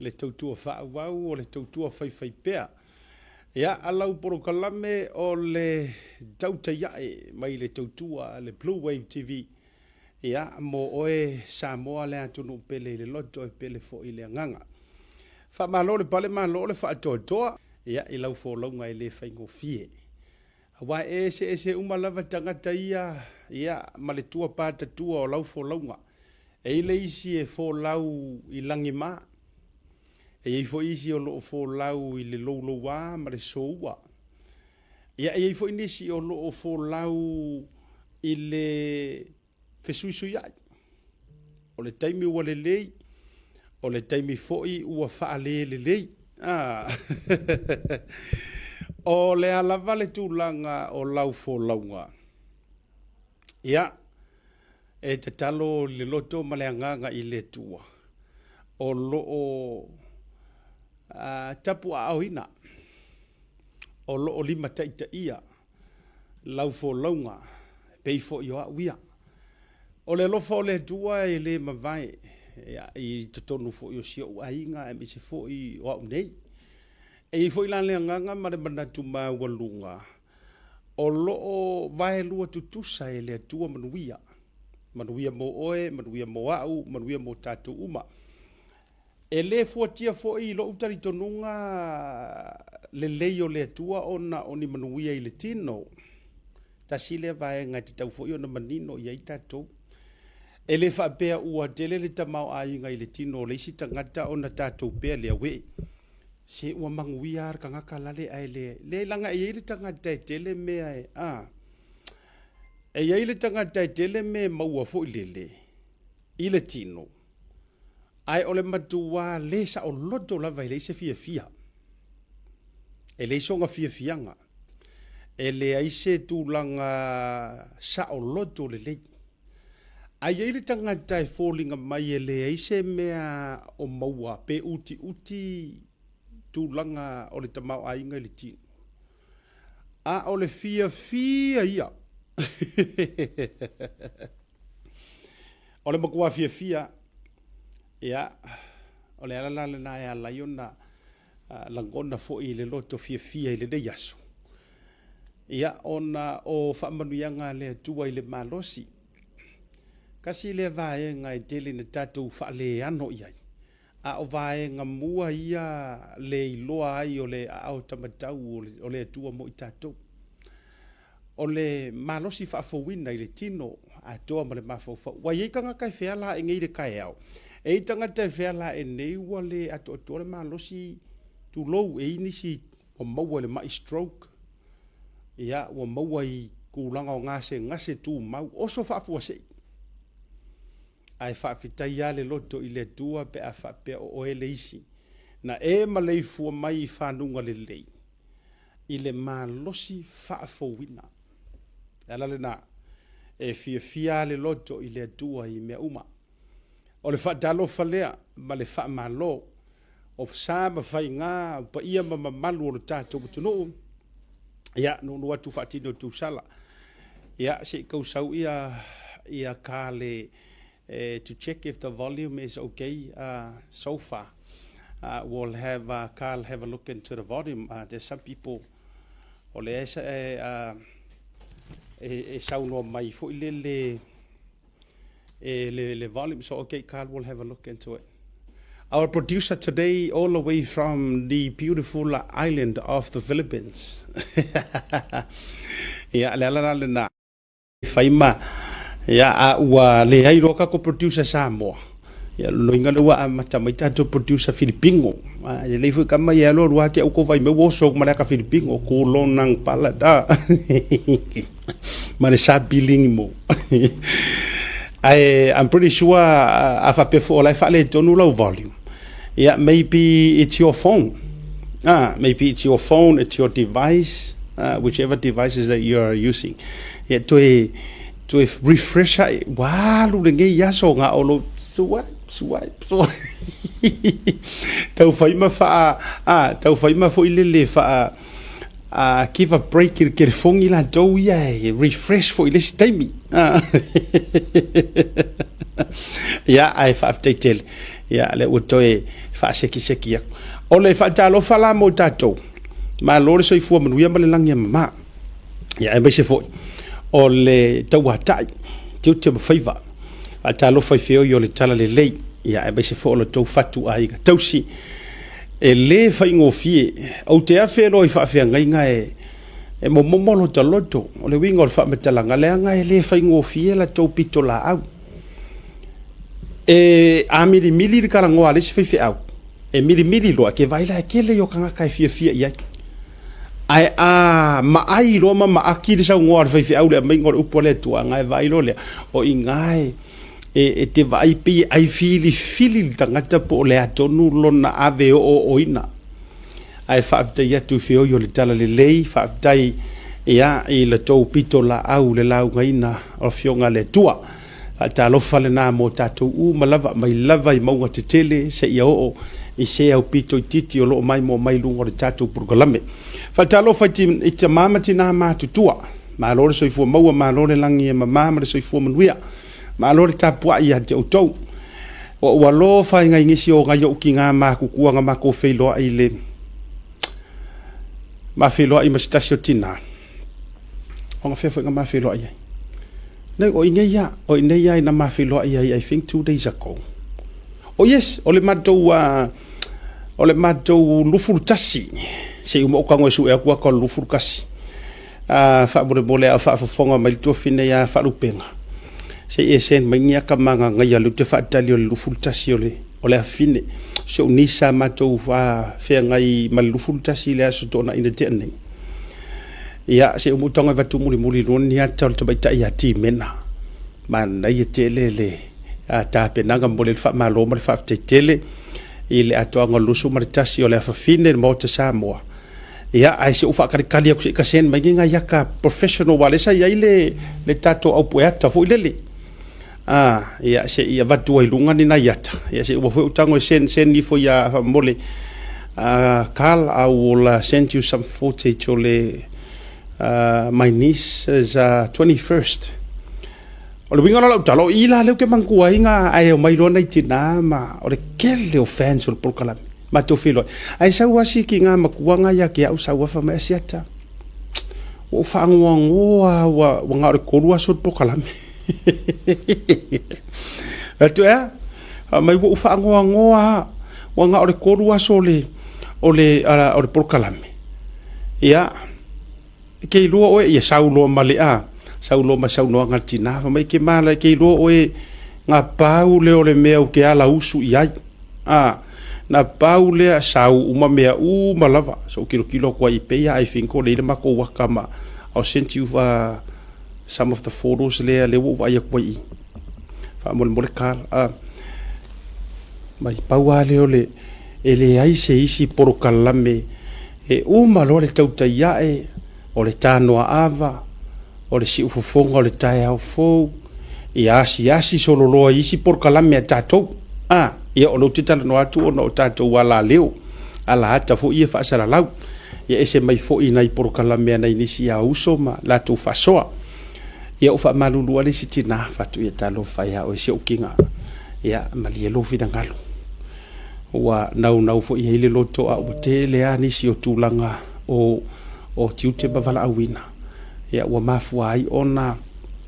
Le tautua faaauau o le tautua faifaipea. Ia, a lau polokalame o le tautai ae mai le tautua a le Blue Wave TV. Ia, mo oe Samoa le atunuu pele i le loto e pele foi i le agaga. Faamalo le pale malo le faatoatoa. Ia, i lau folauga e le faigofie. Aua e eseese uma lava tagata ia, ia, ma le tua patatua o lau folauga. E i le isi e folau i lagima, e i ai foi isi o lo o folau i le loulouā ma le soua. Ia, e i ai foi nisi o lo o folau i le fesuisuiai. O le taimi ua lelei, o le taimi foi ua faalelelei. Ah. O le a lava le tulaga o lau folauga? Ia, e tatalo le loto ma le agaga i le Atua o lo o tapuaaoina, o lo o limataitaia lau folauga e pei foi o au ia. O le alofa o le Atua e le mavae i totonu foi o si ou aiga aemaise foi o au nei. E i ai foi la le agaga ma le manatu maualuga o lo o vaelua tutusa e le Atua manuia. Manuia mo oe, manuia mo au, manuia mo tatou uma. E le fuatia foi i lou talitonuga lelei o le Atua ona o ni manuia i le tino. Tasi lea vaega e tatau foi ona manino i ai tatou. E le faapea ua tele le tamaoaiga i le tino o le isi tagata ona tatou pea lea, uē, se ua manuia lava le tagata lale ae le, leai leaga e i ai le tagata e tele mea e, a, e i ai le tagata e tele mea e maua foi lele i le tino, Ae o le matua le saoloto lava e leai se fiafia, e leai sona fiafiaga, e leai se tulaga saoloto lelei. Ae i ai le tagata e foliga mai e leai se mea o maua pe utiuti tulaga o le tamaoaiga i le tino, a o le fiafia ia. O le matua fiafia, ia, o le ala la lena e ala ai ona lagona foi i le loto fiafia i lenei aso, ia, ona o faamanuiaga a le Atua i le malosi. Tasi lea vaega e tele ina tatou faaleano i ai, A o vaega mua ia le iloa ai o le aao tamatau o le Atua mo i tatou. O le malosi faafouina i le tino atoa ma le mafaufau. Ua i ai tagata e feala ae nei i le taeao, e i ai tagata e feala ae nei ua le atoatoa le malosi, tulou, e i ai nisi ua maua i le mai stroke, ia, ua maua i tulaga o gasegase tumau, oso faafuasei. Ae faafetai lava le loto i le Atua pe a faapea o oe le isi na e maleifua mai i fanuga lelei i le malosi faafouina. O le ala lena, e fiafia lava le loto i le Atua i mea uma. O le faatalofa lea ma le faamalo o sa ma faiga, o paia ma mamalu o lo tatou atunuu. Ia, nuunuu atu faatino tusala. Ia, se i tau sau ia, ia Kale eh, to check if the volume is okay so far. We'll have Carl have a look into the volume. There's some people o lea e, e, e saunoa mai foi lele e le, le volume. So, okay, Carl will have a look into it. Our producer today, all the way from the beautiful island of the Philippines. Ia, le ala la lena. Fai ma, ia, a ua leai loa kako producer Samoa. Ia, loinga le ua amata mai tatou producer Filipino. A, e lei foi kama ia lo rua ke au ko vai me wo so ma le ka Filipino, ku lo nang pala da. Ma le sa billing mo. I, I'm pretty sure a faapea foi o la e faaletonu lau volume. Yeah, maybe it's your phone. Ah, maybe it's your phone, it's your device, whichever devices that you are using. Yeah, toe, toe refresh ai, ua alu lenei aso ga o lo swipe, swipe, swipe. Tau fai ma faa, ah, tau fai ma foi lele faa, A give a break i le telefoni latou ia e refresh foi i le isi taimi. Ia, ae faafetai tele. Ia, lea ua toe faasekiseki aku. O le faatalofa la mo tatou, malo le soifua manuia ma le lagi e mama. Ia aemaise foi o le tauatai, tiute ma faiva. Faatalofa i feoi o le talalelei, ia aemaise foi o le tou fatuaiga tausi. E le faigofie, ou te afe loa i faafeagaiga e momomo lota loto. O le uiga o le faamatalaga, leaga e le faigofie la tou pitolaau. E a milimili le talanoa a le isi faifeau, e milimili loa, e te vaai la e tele ia o tagata e fiafia i ai. Ae a maai loa ma maaki le saunoa a le faifeau i le aumaiga o le upu a le Atua, ona e vaai loa lea, o i ina e te vaai pei e ai filifili le tagata po o le a tonu lona ave ooooina. Ae faafetai atu i feoi o le talalelei, faafetai ia i la tou pitolaau i le laugaina o Afioga a le Atua. Faatalofa lena mo tatou uma lava, mai lava i mauga tetele seia oo i se aupito itiiti o lo o maimoa mai luga o le tatou polokalame. Faatalofa i tama ma tina matutua, malo le soifua maua, malo le lagi e mama ma le soifua manuia, malo le tapuai ia te outou. Ua ou alofa i nai nisi o nai ou tina matutua na matou feiloai i le ma feiloai ma se tasi o tina. Ona fea foi na ma feiloai ai? Nei, o i nei a, o i nei a ina ma feiloai ai, I think 2 days ago. Oh yes, o le matou 21, se i uma ou tago e sue atu ata o le 21. Faamolemole a o faafofoga mai le tuafine ia Faalupega, se i e send mai ni ata magagaia lea ou te faatali o le 21 o le afafine. Si ou niece sa matou feagai ma le 21 i le aso Toonai na tea nei. Ia, se i uma ou tago e avatu mulimuli loa ni ata o le tamaitai ia Timena. Manaia tele le tapenaga, momoli ai le faamalo ma le faafetai tele i le atoaga o le 21 o le afafine i le Maota Samoa. Ia, ae se i ou faatalitali atu se i ta send mai ni nai ata professional aua o lea sa i ai le tatou aupueata foi lele. Ia, se i avatu ai i luga ni nai ata. Ia, se i uma foi ou tago e send, send ifo ia faamolemole. Carl, I will send you some footage o le my niece is 21st. O le uiga la o lau tala, o i la lea ou te manatua ai na ae omai loa nai tina ma o le tele o fans o le polokalame. Matou feiloai. Ae sau lava si tina matua na ia te au sau lava fai mai, Asiata, ua ou faanoanoa lava ua na o le 3 aso o le polokalame. Fai atu, ea? Fai mai ua ou faanoanoa lava ua na o le 3 aso o le polokalame. Ia, e te iloa oe, ia sau loa ma le a, sau loa ma le saunoaga a le tina, fai mai, e te mala, e te iloa oe na pau lea o le mea ou te ala usu i ai. A, na pau lea sau uma mea uma lava. So ou tilotilo atu ai i pei I think o lea i le matou ata ma I'll send you some of the photos lea lea ua ou vaai atu ai i i. Faamolemole Carl. Mai pau lava lea o le e leai se isi polokalame e uma loa le tautai ae o le tanoa ava, o le siufofoga o le taeao fou, ia asiasi sololoa i isi polokalame a tatou. A, ia o lea ou te talanoa atu ona o tatou alaleo, alaata foi ia faasalalau. Ia ese mai foi i nai polokalame a nai nisi a uso ma latou faasoa. Ia ou faamalulu lava le isi tina, fai atu, ia talofa ia oe si ou kiga. Ia malie lou finagalo. Ua naunau foi i ai le loto a ua tele lava nisi o tulaga o tiute ma valaauina. Ia ua mafua ai ona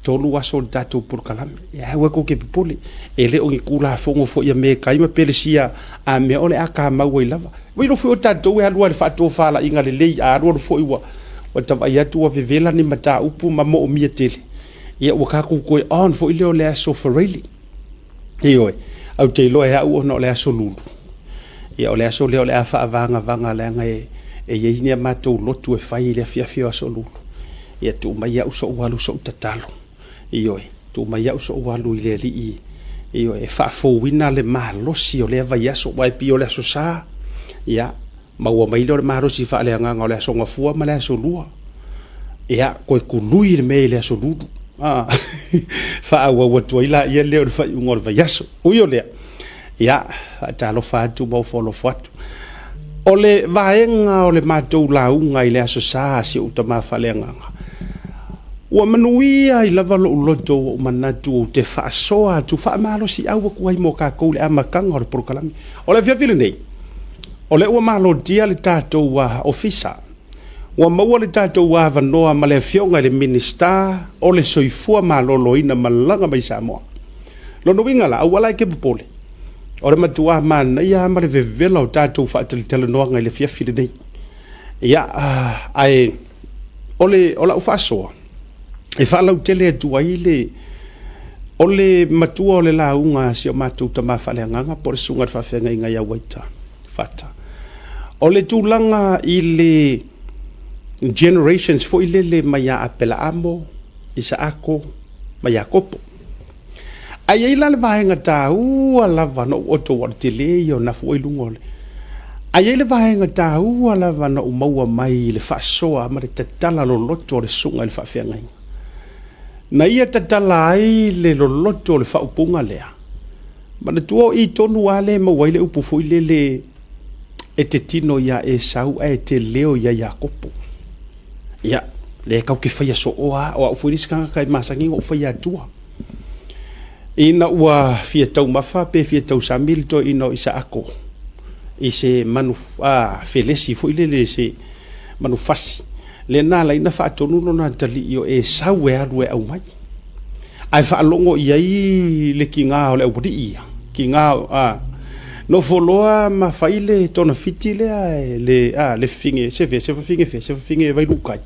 3 aso o le tatou polokalame. Ia aua tou te popole, e le o ni Tulafono foi a Mekai ma Pelesia a mea o le a tamau ai lava. Ua iloa foi o tatou e alu lava i le faatofalaiga lelei, a alualu foi ua vaai atu ua vevela ni mataupu ma moomia tele, ia ua tatou toe on foi lea o le aso Faraili. Ioe, ae ou te iloa e au ona o le aso Lulu, ia o le aso lea o le a faavagavaga leaga e i ai ni a matou lotu e fai i le afiafi o aso Lulu. Ia tuu mai au so'u alu so'u tatalo, ioe, tuu mai au so'u alu i le Alii, ioe, e faafouina le malosi o lea vaiaso, aua e pei o le aso Sa, ia, maua mai lea o le malosi faaleagaga o le aso Gafua ma le aso Lua. Ia, toe tului le mea i le aso Lulu, a, faaauau atu ai laia lea o le faaiuga o le vaiaso. Ui o lea, ia, faatalofa atu ma ofo alofa atu. O le vaega o le matou lauga i le aso Sa a si ou tama faaleagaga, Ua manuia ai lava lou loto ua ou manatu ou te faasoa atu faamalosiau atu ai mo tatou i le amataga o le polokalame. O le afiafi lenei, o lea ua malotia le tatou ofisa, ua maua le tatou avanoa ma le Afioga i le Minisita o le Soifua Maloloina malaga mai Samoa. Lona uiga la, aua la e te popole, o le matua manaia lava ma le vevela o tatou faatalatalanoaga i le afiafi lenei. Ia, ae o le o lau faasoa, e faalautele atu ai le o le matua o le lauga a si o matou tama faaleagaga po o le susuga i le faafeagaiga ia Uaita Fata. O le tulaga i le generations foi lele mai ia Apelaamo, Isaako ma Iakopo. Ae i ai la le vaega taua lava na ou oto ua o le tele ia o nafua i luga o le. Ae i ai le vaega taua lava na ou maua mai i le faasoa ma le tatala loloto o le susuga i le faafeagaiga. Na ia tatala ai le loloto o le faaupuga lea. Manatua o i tonu lava lea e maua ai le upu foi lele e te tino iā Esau ae te leo iā Iakopo. Ia, lea tatou te faia soo lava, o au foi le isi tagata e masani ona ou faia atua. Ina ua fia taumafa pe fia tausami le toeaina o Isaako i se manu felesi foi lele, se manu fasi, lea na ala ai ona faatonu lona atalii o Esau e alu e aumai. Ae faalogo i ai le tiga o le aualii ia, tiga a nofo loa ma fai le togafiti lea, le fafine, se fea, se fafine fea, se fafine Vailuutai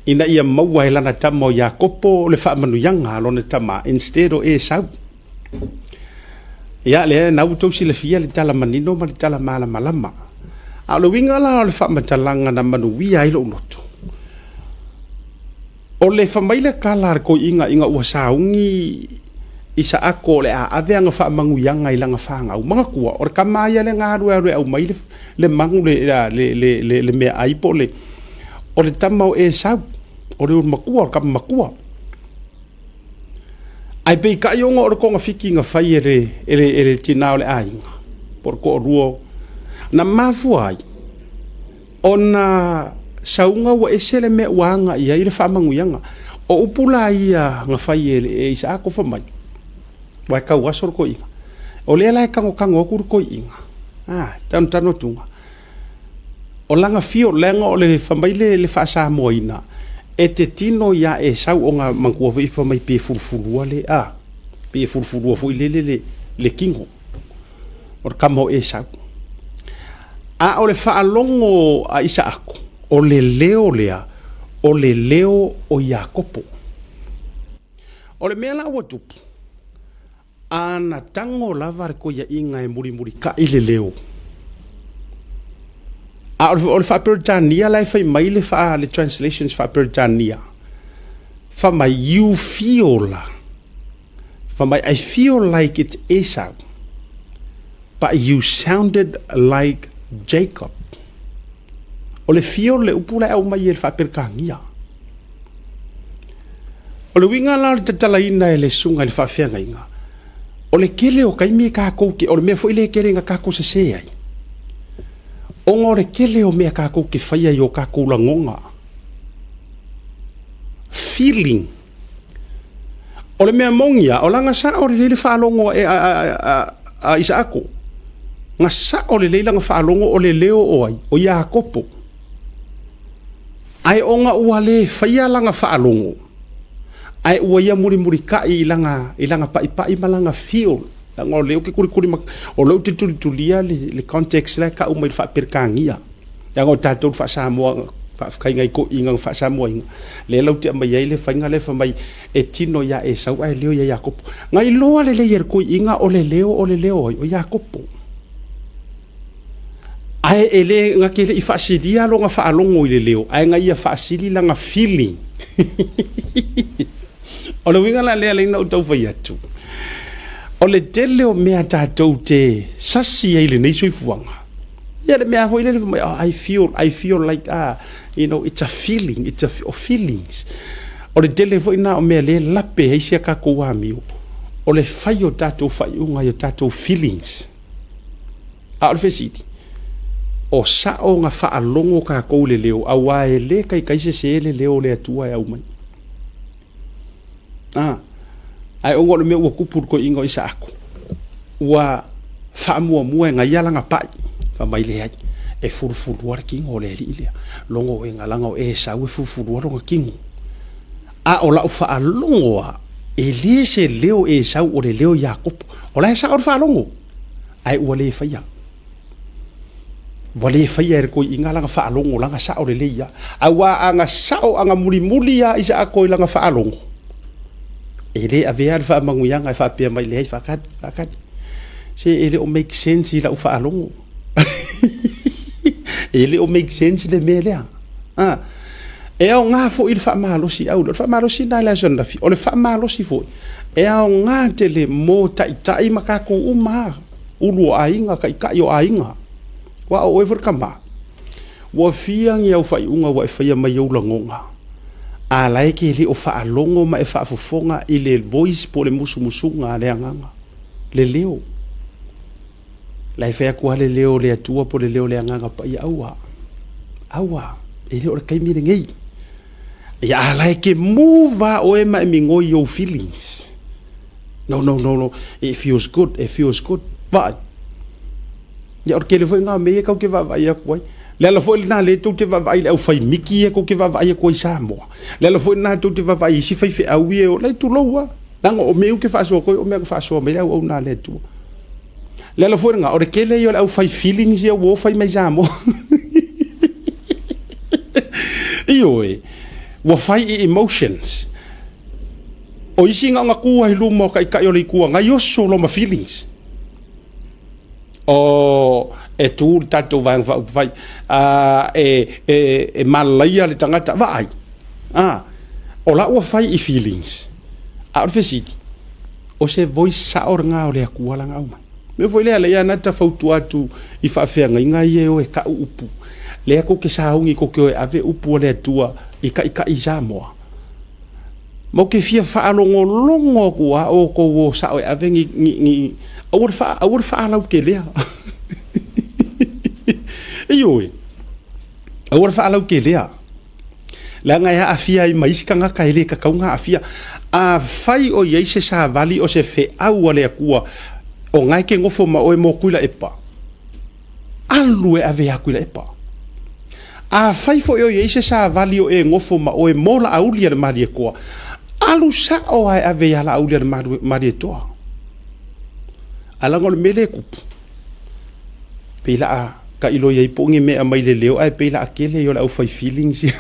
ina ia maua e lana tama o Iakopo le faamanuiaga a lona tama instead o Esau. Ia, lea na ua outou silafia le tala manino ma le tala malamalama. A o le uiga la o le faamatalaga na manuia ai lou loto, o le fai mai le tala a le toeaina ina ua sauni Isaako o le a ave ana faamanuiaga i lana fanau, manatua, o le tama ia lea na alu e alu e aumai le manu le meaai po o le, o le tama o Esau, o le matua, o le tama matua. Ae peitai ona o le togafiti na fai e le tina o le aiga po o le toalua, na mafua ai ona sauga ua ese le mea ua aga i ai le faamanuiaga. O upu la ia na fai e Isaako fai mai, ua e tauaso le toeaina. O lea la e tangotango atu le toeaina, a, tanotano atuga. O lana fio, leaga o le fai mai le faa-Samoaina, e te tino iā Esau ona manatua foi fai mai pe fulufulua le, a, pe fulufulua foi lele le tino o le tama o Esau. A o le faalogo a Isaako, o le leo lea, o le leo o Iakopo. O le mea la ua tupu, A na tago lava le koiaʻiga e mulimulitai le leo. A o le faa-Peretania la e fai mai le, faa, le translations faa-Peretania, fai mai, you feel, fai mai, I feel like it's Esau, but you sounded like Jacob. O le feel le upu la e aumai e le faa-Peretania. O le uiga la o le tatalaina e le susuga i le faafeagaiga, o le tele o taimi e tatou te, o le mea foi lea e tele ina tatou sese ai, ona o le tele o mea tatou te faia i o tatou lagona, feeling. O le mea moni lava, o lana sao lelei le faalogo a Isaako, na sao lelei lana faalogo o le leo o ai? O Iakopo. Ae ona ua le faia lana faalogo, ae ua ia mulimulitai i lana, i lana paipai ma lana feel, leaga o lea ou te tulikuli ma, o lea ou te tulitulia le, le context la e tau mai i le faa-Peretania. Leaga o tatou le faa-Samoa, faafetai nai toeaiina na faa-Samoaina, lea latou te aumai ai le faiga lea fai mai e tino ia Esau ae leo ia Iakopo. Na iloa lelei e le toeaina o le leo o le leo o ai? O Iakopo. Ae e le, na te le i faasilia lona faalogo i le leo, ae na ia faasili lana feeling. O le uiga la lea lea na ou tau fai atu, o le tele o mea tatou te sasi ai i lenei soifuaga, ia le mea foi lele fai mai, oh, I feel like, you know, it's a feeling, it's a oh, feelings. O le tele foi na o mea lea e lape ai si a tatou amio, o le fai o tatou faaiuga i o tatou feelings. A o le fesili, O sa'o ga fa'alogo kakou i le leo, auā e lē kaikai sesē le leo o le Atua e aumai. A, ae ona o le mea ua tupu i le toeaina o Isaako, ua faamuamua e gaia lana pa'i, fai mai, Leai, e fulufulua le tino o le alii lea. Logo oe leaga o Esau e fulufulua lona tino. A o la'u faalogo lava, e lē se leo Esau o le leo Iakopo. O la e sa'o le faalogo, ae ua lē faia. Ua le faia e le toeaina lana faalogo lana sao lelei lava. Aua a na sao a na mulimuli lava Isaako i lana faalogo, e le avea le faamanuiaga e faapea mai, leai, faatali, faatali. Se e le o make sense i lau faalogo. E le o make sense le mea lea. Ah. E aoga foi le faamalosi au. O le faamalosi lena i le aso ananafi. O le faamalosi foi, e aoga tele mo taitai ma tatou uma lava. Ulu o aiga, taitai o aiga. Aua o oe foi le tama, ua fia ni au faaiuga ua e faia mai ou lagona, a la e te le o faalogo ma e faafofoga i le voice po o le musumusuga a le Agaga, le leo. La e fai atu lava le leo o le Atua po o le leo o le Agaga Paia, aua, aua, e le o le taimi lenei. Ia a la e te move lava oe ma e migoi i ou feelings. No, no, no, no, it feels good, it feels good. Vaai. Ia, o le tele foi lena o mea ia tatou te vaavaai atu ai. Le ala foi lena lea tou te vaavaai i le aufai miki ia tou te vaavaai atu ai i Samoa. Le ala foi lena tou te vaavaai i isi faifeau ia e o, la e tulou lava. Leaga o mea ia ou te faasoa atu ai, o mea na faasoa mai le auauna a le Atua. Le ala foi lena, o le tele ia o le aufai feelings ia ua o fai mai Samoa. Ioe, ua fai i emotions. O isi na ona tu ai luma o taitai o le Itu Agai oso loa ma feelings. O e tu le tatou Vaega Faaupufai, a e, e, e malalaia le tagata, vaai. A, o la ua fai i feelings. A o le fesili, o se voice sao lena o le Atua lana aumai. Mea foi lea, lea na ta fautua atu i faafeagaiga ia e o e kau upu. Lea kou te sauni kou te o e ave upu a le Atua i taitai Samoa. Ma ou te fia faalogologo atu lava o outou o sao e ave ni, ni, ni, aua le faa, aua le faalautelea. Ioe, aua le faalautelea. Leaga e aafia ai ma isi tagata e le tatau ona aafia. Afai o i ai se savali o se feau a le Atua o na e te nofo ma oe mo Tuilaepa, alu e ave ia Tuilaepa. Afai foi o i ai se savali o e nofo ma oe mo Laauli a le Malietoa, alu sao lava e ave ia Laauli a le Malietoa. Ae leaga o le mea lea e tupu, pei la a tailo i ai po o ni mea e aumai le leo ae pei la a tele ia o le aufai feelings ia.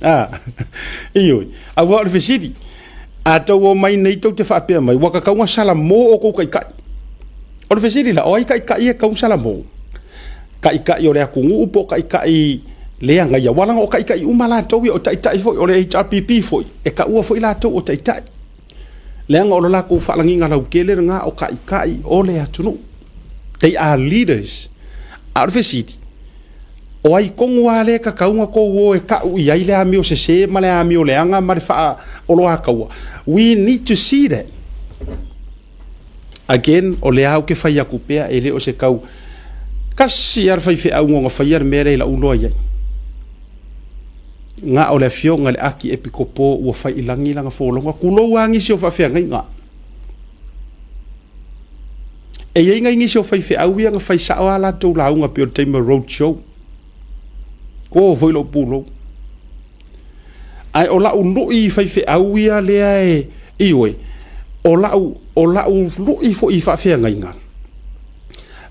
Ah, ioe. Aua o le fesili, a tou omai nei tou te faapea mai, ua tatau ona salamo outou taitai. O le fesili la, o ai taitai e tatau ona salamo? Taitai o le atunuu po o taitai le agaia? Aua leaga o taitai uma latou ia, o taitai foi, o le HRPP foi, e taua foi latou o taitai. Leaga o le latou faalagiga lautele lena o taitai o le atunuu. They are leaders. A o le fesili, o ai tonu lava lea e tatau ona tou o e tau i ai le amio sese ma le amio leaga ma le faaoloataua? We need to see that. Again, o lea ou te fai atu pea, e le o se tau tasi lava le faifeau na ona faia le mea lea i la'u iloa i ai. Na o le afioga i le Aki Epikopo ua fai i lagi lana folauga, tulou lava nisi o faafeagaiga. E i ai nai nisi o faifeau ia na fai sao lava latou lauga pei o le taimi o road show. Ko foi lou pulou. Ae o la'u lu'i i faifeau ia lea e, ioe, o la'u, o la'u lu'i foi i faafeagaiga,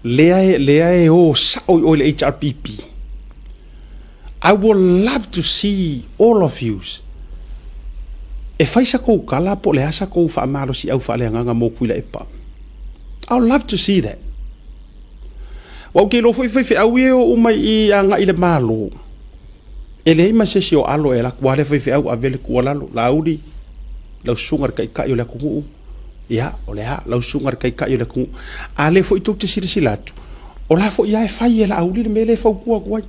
lea e, lea e o sao i o i le HRPP. I would love to see all of yous e fai sa kou tala po o le a sa kou faamalosiau faaleagaga mo Tuilaepa. I would love to see that. Ua ou te iloa foi faifeau ia e o uma i i agai i le Malo. E leai ma se isi o alo e alu atu lava le faifeau ave le tuualalo, Laauli, lau susuga i le Taitai o le atunuu, ia, o le a, lau susuga i le Taitai o le atunuu. A lea foi tou te silasila atu, o la foi lava e fai e Laauli le mea lea e fautua atu ai.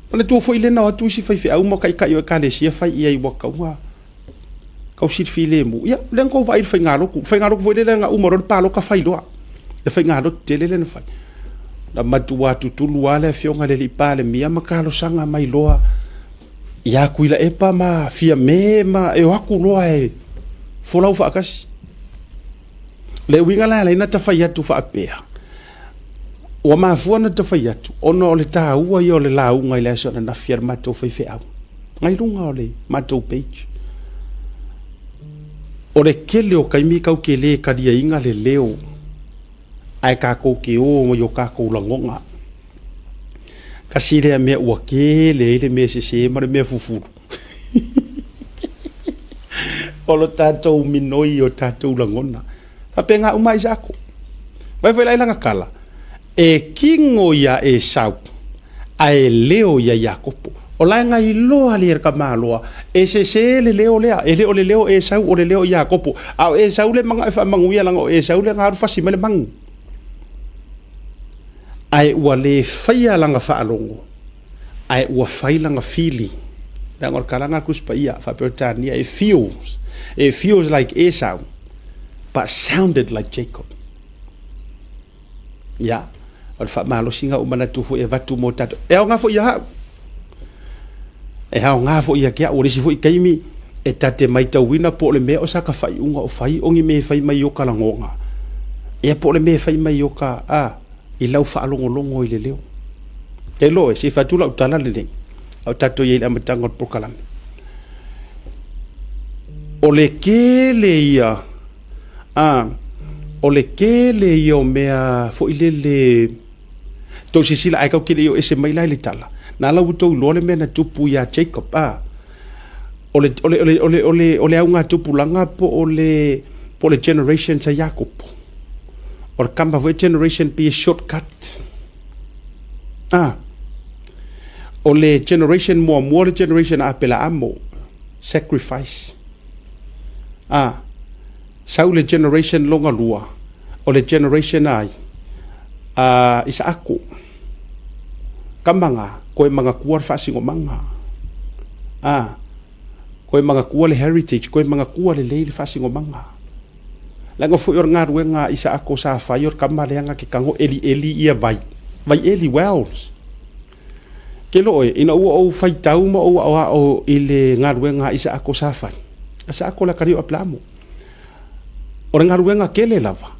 Manatua foi lea na o atu isi faifeau ma taitai o Ekalesia fai i ai ua tatau ona tau silafilemu. Ia, lea na tou vaai i le faigalotu. Le faigalotu foi lea na uma loa le palota fai loa. Le faigalotu tele lea na fai. Na matua tutulu lava le afioga i le alii Palemia ma talosaga mai loa ia Tuilaepa ma Fiame ma e o atu loa e folau faatasi. Le uiga la e ala ai ona ta fai atu faapea, ua mafua ona ta fai atu, ona o le taua ia o le lauga i le aso ananafi a le matou faifeau, nai luga o le matou page. O le tele o taimi tatou te le taliaina le leo ae tatou te o mai o tatou lagona. Tasi lea mea ua tele ai le mea sese ma le mea fufulu. O lo tatou minoi o tatou lagona. Faapena uma Isaako. Vaai foi la i lana tala, e kino iā Esau, ae leo iā Iakopo. O la e na iloa le tamaloa, e sese le leo lea, e le o le leo o Esau, o le leo o Iakopo. A o Esau le manao e faamanuia, leaga o Esau lea na alu fasi mai le manu. Ae ua le faia lana faalogo, ae ua fai lana fili. Leaga o le tala lena a le Tusi Paia faa-Peretania, it feels, it feels like Esau, but sounded like Jacob. Ia, o le faamalosiga ua manatu foi e avatu mo tatou. E aoga foi ia au. E aoga foi ia te au. O le isi foi taimi, e ta te maitauina po o le mea o sa ta faaiuga o fai o ni mea e fai mai i o ta lagona. Ia po o le mea e fai mai i o ta, a, i lau faalogologo i le leo. Te iloa oe, se i fai atu lau tala lenei, a o tatou i ai i le amataga o le polokalame. O le tele ia A, o le tele ia o mea foi lele tou silasila ae tatou te le i o ese mai la i le tala, na ala ua tou iloa le mea na tupu ia Jacob, a, o le, o le, o le, o le, o le, o le augatupulaga po o le, po o le generation sa Iakopo. O le kama foi generation pei e shortcut. A, o le generation muamua o le generation a Apelaamo, sacrifice. A, sau le generation longa lua, o le generation a ai? A Isaako. Kama nga, koe manatua le faasinomaga. A, koe manatua le heritage, koe manatua lelei le faasinomaga. Leaga foi o le galuega a Isaako sa fai o le kama lea na te tago elieli ia vai, vai eli, wells. Ke lo oe, ina ua ou faitau ma ou aoao i le galuega a Isaako sa fai, a Isaako le atalii o Aperamo. O le galuega tele lava,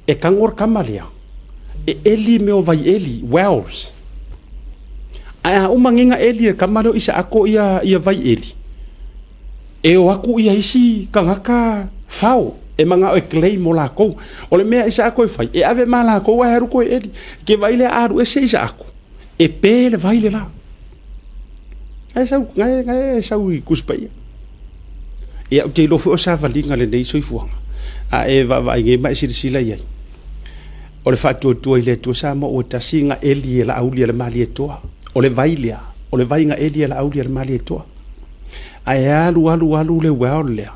e tago le kama lea, e eli mea o vai eli, wells. Ae a uma nei na eli e le kama lea o Isaako ia, ia vai eli, E o aku ia isi tagata fao e manao e claim mo lakou. O le mea Isaako e fai, e ave ma lakou ae alu koe eli. Ke vai lea alu ese Isaako, e pe le vai le la. Ae sau, gae, gae sau i Tusi Paia. Ia, ou te iloa foi o savaliga lenei soifuaga, a e vaavaai nei ma e silasila i ai. O le faatuatua i le Atua Samoa ua tasi na eli e Laauli a le Malietoa. O le vai lea, o le vai na eli e Laauli a le Malietoa. Ae alu alu alu le well lea,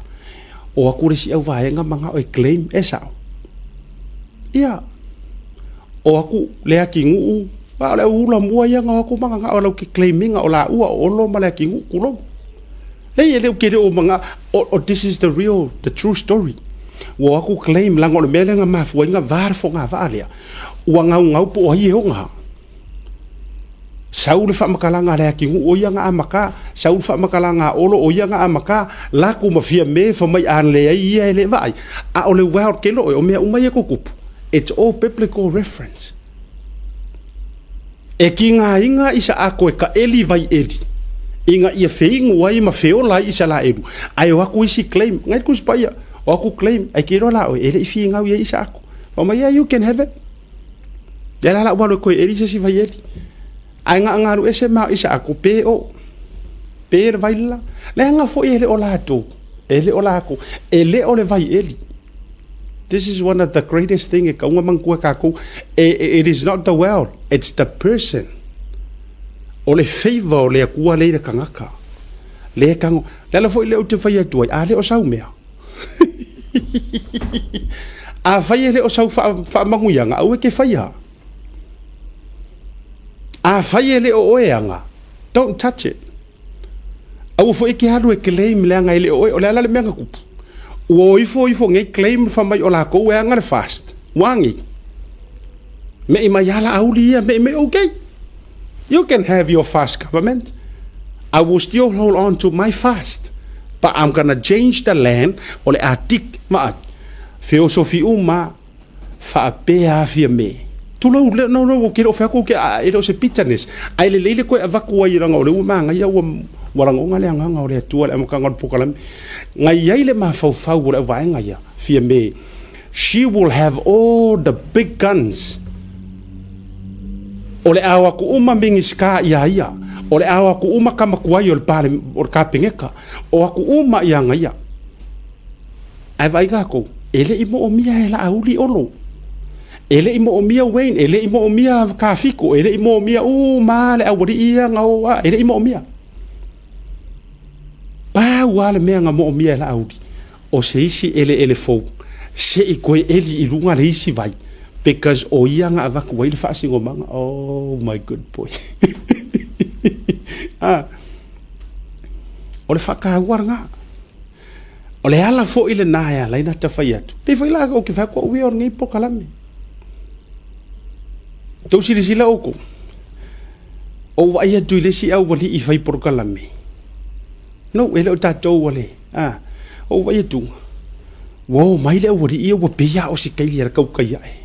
o atu le isi au vaega manao e claim, e sao. Ia, o atu le atinuu, a o le au ula mua ia na o atu mananao e lau ke claim ina o laua o Olo ma le atinuu, tulou. Leai e le o ke le o manga, o, o this is the real, the true story. Ua o atu claim, leaga o le mea lea na mafua ai na va le fogavaa lea, ua gaugau po o ai e ona. Sau le faamatalaga a le atinuu o ia na amata, sau le faamatalaga a Olo o ia na amata, latou ma Fiame fai mai a leai ia e le vaai. A o le world ke loe, o mea uma ia e tutupu, it's all biblical reference. E kigaina Isaako e ka eli vai eli, ina ia feinu ai ma feola ai Isalaelu, ae o atu isi claim, ngai le Tusi Paia, o atu claim, ai ke iloa la oe, e le i finau i ai Isaako. Fai mai, yeah, you can have it. Ia la la ua alu e koe eli se isi vai eli. Ae nga nga alu ese ma o Isaako, pe o, pe le vai le la. Leaga foi e le o latou, e le o lakou, e le o le vai eli. This is one of the greatest thing e kaunga manatua e kakou. It is not the world, it's the person. O le favor o le Atua lea i le tagata. Le tago, le ala foi lea ou te fai atu ai, a le o sau mea. Afai e le o sau faamanuiaga, aua e te faia. Afai e le o oe aga, don't touch it. Aua foi e te alu e claim leaga e le o oe. O le a la le mea na tupu? Ua o ifo ifo nei claim fai mai o lakou e aga le fast. Ua agi. Me'i mai lava Laauli ia, me'i mai, okay. You can have your fast government. I will still hold on to my fast. But I'm gonna change the land o le a dig vaai. Feosofi uma faapea a Fiame. Tulou, le, no, no, ke le o fai atu ke, e le o se bitterness. Ae lelei le koe avatu ai leaga o lea ua magaia ua, ua lagona le agaga o le Atua i le amataga o le polokalame. Na i ai le mafaufau o le auvaega ia, Fiame, she will have all the big guns. O le a o atu uma Minisita ia ia, o le a o atu uma tama tuai o le pale, o le Kapeneta, o atu uma ia na ia. Ae vaai tatou, e le i moomia e Laauli Olo, e le i moomia Wayne, e le i moomia Kafiko, e le i moomia uma le aualii ia na o a, e le i moomia. Pau lava le mea na moomia e Laauli, o se isi eleele fou, se i toe eli i luga le isi vai, because o ia na avatu ai le faasinomaga. Oh my good boy. Ah, o le faataua lena. O le ala foi lena e ala ai ona ta fai atu. Pei foi la ou te fai atu au ia o lenei polokalame. Tou silasila outou, ou vaai atu i le isi aualii fai polokalame. No, e le o tatou ale. Ah, ou vaai atu, ua o mai le aualii ia ua pei lava o se kaili a le kaukai ae.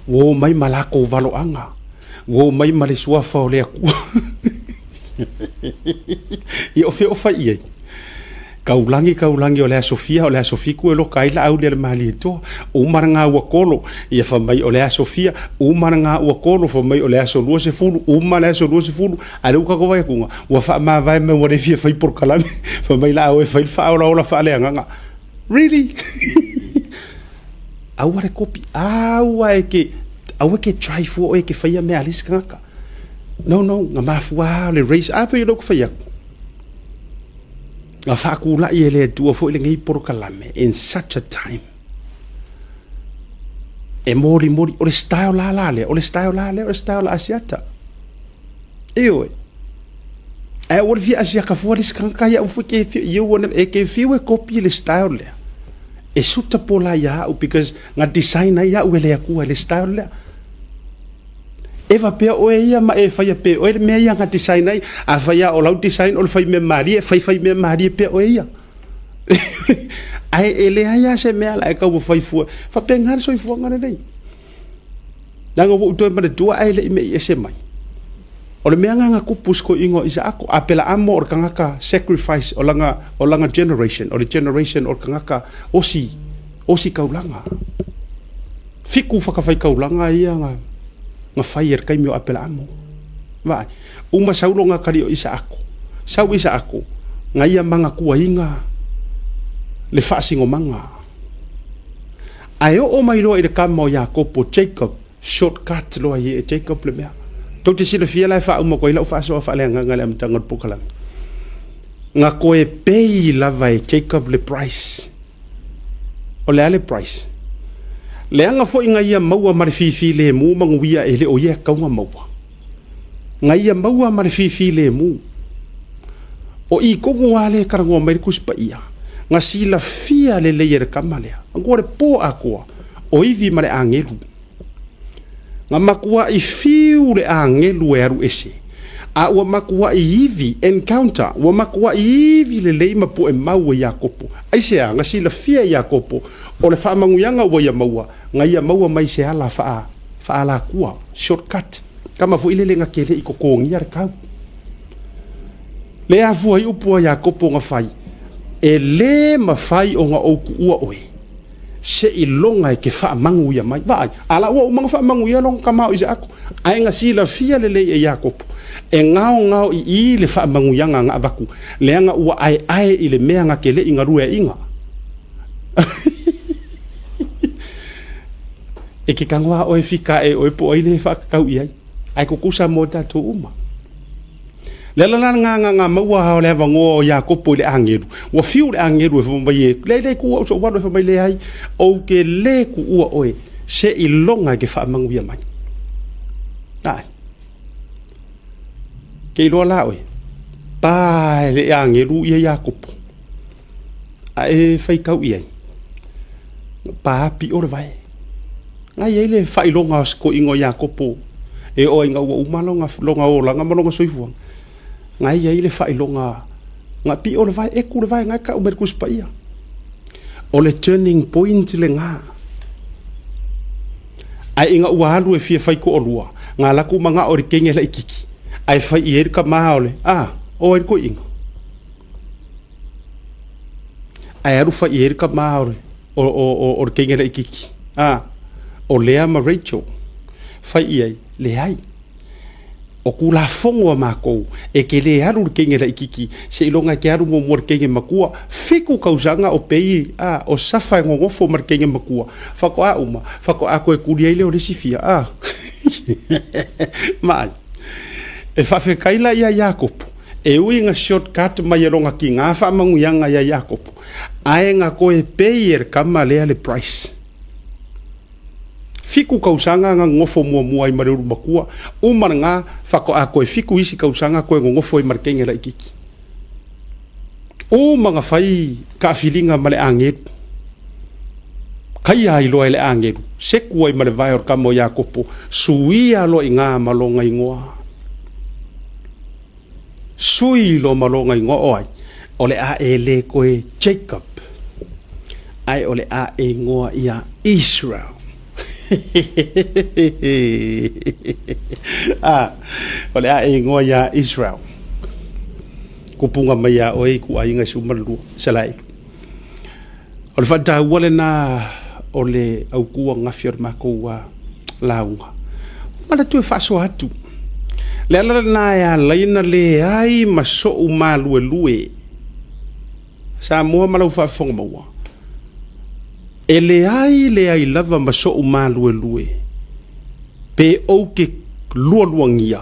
Ua o mai ma lakou valoaga. Ua o mai ma le suafa o le Atua. Ia o fea o fai i ai? Kaulagi, kaulagi o le aso fia, o le aso fitu e loka ai laauli a le Malietoa. Uma le gaua kolo, ia fai mai o le aso fia, uma le gaua kolo, fai mai o le aso 20, uma le aso 20, a o lea ua tatou vaai atu, ua faamavae mai ua le fia fai polokalame, fai mai laa o e fai le faaolaola faaleagaga. Really? Aua le kopi, aua e ke, aua e ke try fua oe e ke faia mea a le isi tagata. No, no, na mafua lava le race, a fai o lea ou te fai atu. Na faatulai e le Atua foi lenei polokalame in such a time. E molimoli, o le style la la lea, o le style la lea, o le style la Asiata. Ioe. Ae ua le fia Asiata fua le isi tagata ia au foi ke fia, ia ua e ke fiu e kopi le style lea. E suitable la ia au because na design ai au e le Atua i le style lea. E faapea oe ia ma e faia pe oe le mea ia na design ai. A fai lava o lau design o le fai mea malie, fai fai mea malie pea oe ia. Ae e leai lava se mea la e taumafai fua. Faapena le soifuaga lenei. Leaga ua ou toe manatua ae le i mei ese mai. O le mea lena na tupu i si toeaina o Isaako. Apelaamo o le tagata sacrifice o lana, o lana generation, o le generation o le tagata osi, osi taulaga. Fiku whakawhaikaulanga ia nga, nga whai e le taimi o Apelaamo. Vaai, uma saulo nga kali o Isaako. Sau Isaako, nga ia manga kuainga le faasingomanga. Ae oo mai loa i le kama o Iakopo, Jacob, shortcut loa ia e Jacob le mea. Tou te silafia la e faauma atu ai lau faasoa faaleagaga i le amataga o le polokalame. Nga koe pay lava e Jacob le price. O le a le price? Leaga foi nga ia maua ma le fifilemu manuia e le o ia e tatau ona maua. Nga ia maua ma le fifilemu. O i tonu lava lea e talanoa mai le Tusi Paia, nga silafia lelei e le tama lea, manatua le po atoa, o ivi ma le agelu. Nga matuai fiu le agelu e alu ese, a ua matuai ivi, encounter, ua matuai ivi lelei ma poe mau e Iakopo. Aisea? Nga silafia e Iakopo, o le faamanuiaga ua ia maua, nga ia maua mai se ala faa, faalakua, shortcut. Tama foi lele nga ke le i totogia le kau. Le afua ai upu a Iakopo nga fai, E lē mafai ona ou kuua oe. Seiloga e ke faamanuia mai. Vaai, a la ua uma ona faamanuia lona tama o Isaako, ae na silafia lelei e Iakopo, e gaogao i i le faamanuiaga na avatu, leaga ua aeae i le mea na te le i galueaiina. E ke tago lava oe fika ae oe po o ai le faatatau i ai, ae tutusa mo tatou uma. Le ala la lena nga maua o le avanoa o Iakopo i le agelu. Ua fiu le agelu e fai mai e, le le kuua au so'u alu e fai mai leai, ou te le kuua oe seiloga e te faamanuia mai. Ae. Ke iloa la oe, pa e le agelu ia Iakopo. A e faitau i ai, pa pio le vae. Na i ai le faailoga o se toeaina o Iakopo e oo ai ina ua uma lona olaga ma lona soifuaga. Na i ai le faailoga na pio le vae, eku le vae na e tau mai le Tusi Paia. O le turning point lena. Ae ina ua alu e fia fai toalua, na alu atu manao i le teine laititi, ae fai i ai le tama o le, a, o ai le toeaina? Ae alu fai i ai le tama o le, o le teine laititi, a, o Lea ma Rachel. Fai i ai, leai. O Tulafono a matou, e te le alu i le teine laititi, seiloga e te alu muamua i le teine matua, fitu tausaga o pei, a, o safa e nonofo ma le teine matua, faatoa uma, faatoa toe tuli ai lea o le isi fia, a. Maai. E faafetai la ia Iakopo, e ui ina shortcut mai e lona tiga faamanuiaga ia Iakopo, ae na toe pay e le tama lea le price. Fitu tausaga na nonofo muamua ai ma le ulumatua, uma lena faatoa toe fitu isi tausaga toe nonofo ai ma le teine laititi. Uma na fai taafiliga ma le agelu, kaia ai loa e le agelu, seku ai ma le vae o le tama o Iakopo, suia loa i ina ma lona igoa. Sui loa ma lona igoa o ai? O le a e le koe Jacob, ae o le a e igoa ia Israel. Ah, o le a e igoa ia Israel. Kupunga mai ia oe i ku aiga i 12, Isaraelu. O le faataua lena o le autu ananafi o le matou lauga. Manatu e faasoa atu. Le ala lena e ala ai ona leai ma sou maluelue Samoa ma lau faafofoga maua. E leai leai lava ma sou maluelue pe ou te lualuagia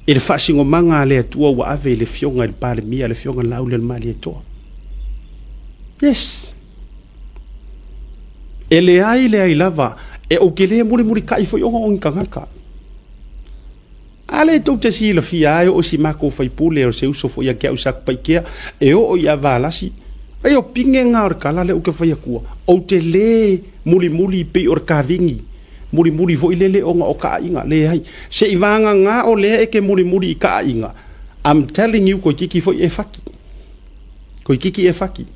i le faasinomaga a le Atua ua ave i le Afioga i le Palemia, le Afioga Laaulialemalietoa. Yes. E leai leai lava, e ou te le mulimulitai foi ona o ni tagata. A lea tou te silafia lava e oo i si matou faipule o se uso foi ia te au i Satupaitea, e oo ia Valasi, ai o pine na o le tala lea ou te fai atua, ou te le mulimuli pei o le kavini, mulimuli foi lele ona o taaiga, leai. Se i vagana o lea e te mulimuli i taaiga, I'm telling you toeitiiti foi e fati. Toeitiiti e fati.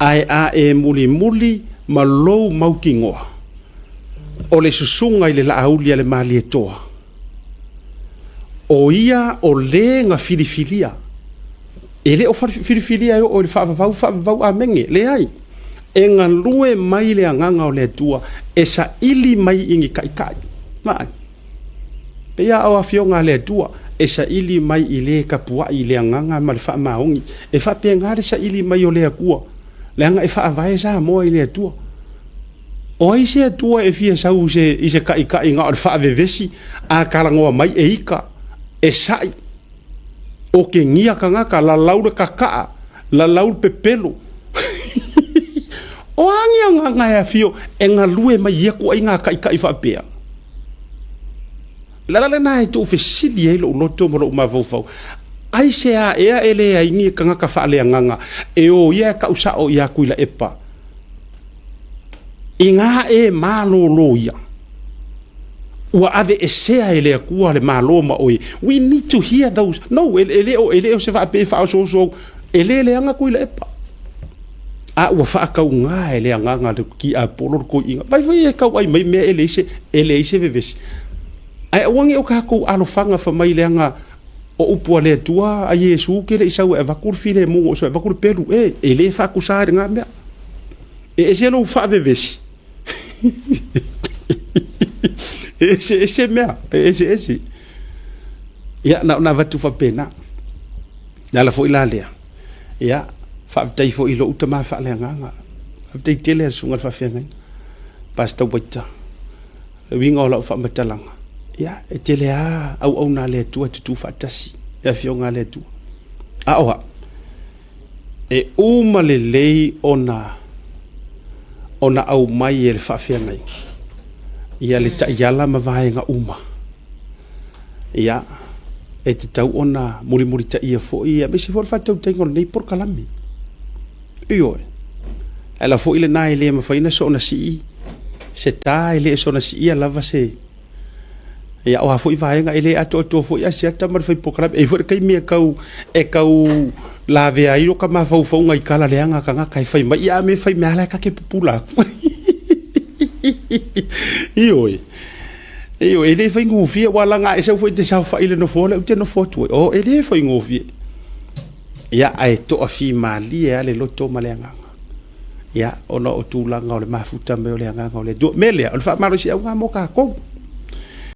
Ae a e mulimuli ma lou mautinoa, o le susuga i le Laauli a le Malietoa, o ia o le na filifilia, e le o filifilia e oo i le faavavau, faavavau amene, leai, e galue mai le Agaga o le Atua e saili mai i ni taitai. Vaai. Pei lava o Afioga a le Atua e saili mai i le tapuai i le agaga ma le faamaoni. E faapena le saili mai o le Atua, leaga e faavae Samoa i le Atua. O ai se Atua e fia sau i se taitai na o le faavevesi, a talanoa mai e ita, e sa'i, otegia tagata, lalau le kakaa, lalau le pepelo. O a ni agaga e afio e galue mai ia ituaiga taitai faapea? O le ala lena e tuufesili ai lou loto ma lou mafaufau, aisea ea e leai ni tagata faaleagaga e o ia e tau sao ia Tuilaepa inā e malōlō ia ua aveesea e le Atua le Malo ma oe. We need to hear those. No, e, e le o, e le o se faapea e faaosooso au. E le leaga Tuilaepa. A ua faatauga e le agaga le tiapolo le toeaina. Vai foi e tauai mai mea e leai se, e leai se vevesi. Ae aua ne i o tatou alofaga fai mai leaga o upu a le Atua a Iesu ke le i sau e avatu le filemu o sau e avatu le pelu. E, e le faatusa i lena mea. E ese lou faavevesi. E ese ese mea, e ese ese. Ia, na ona avatu faapena. Le ala foi la lea. Ia, faafetai foi i lou tama faaleagaga. Faafetai tele a le susuga i le faafeagaiga, Pastor Waita. Le uiga o lau faamatalaga, ia, e tele lava auauna a le Atua e tutū faatasi, le Afioga a le Atua. A o au, e uma lelei ona ona aumai e le faafeagaiga ia le taiala ma vaega uma. Ia, e tatau ona mulimulitaia foi, aemaise foi o le faatautaiga o lenei polokalame. Ioe. E ala foi lena e le mafai ona soona sii Se ta e le o soona siia lava se ia o a foi vaega e le atoatoa foi Asiata ma le fai polokalame. E i ai foi le taimi e tau e tau lavea ai lota mafaufauga i tala leaga a tagata e fai mai, ia a mea e fai mai lava la e ta te pupula atu. Ioe, ioe, e le faigofie aua leaga a e sau foi e te saofai i le nofoa lea ou te nofo atu ai, oh e le faigofie. Ia, ae toafimalie lava le loto ma le agaga. Ia, ona o tulaga o le mafuta mai o le Agaga o le Atua. O le mea lea, o le faamalosiau lena mo tatou.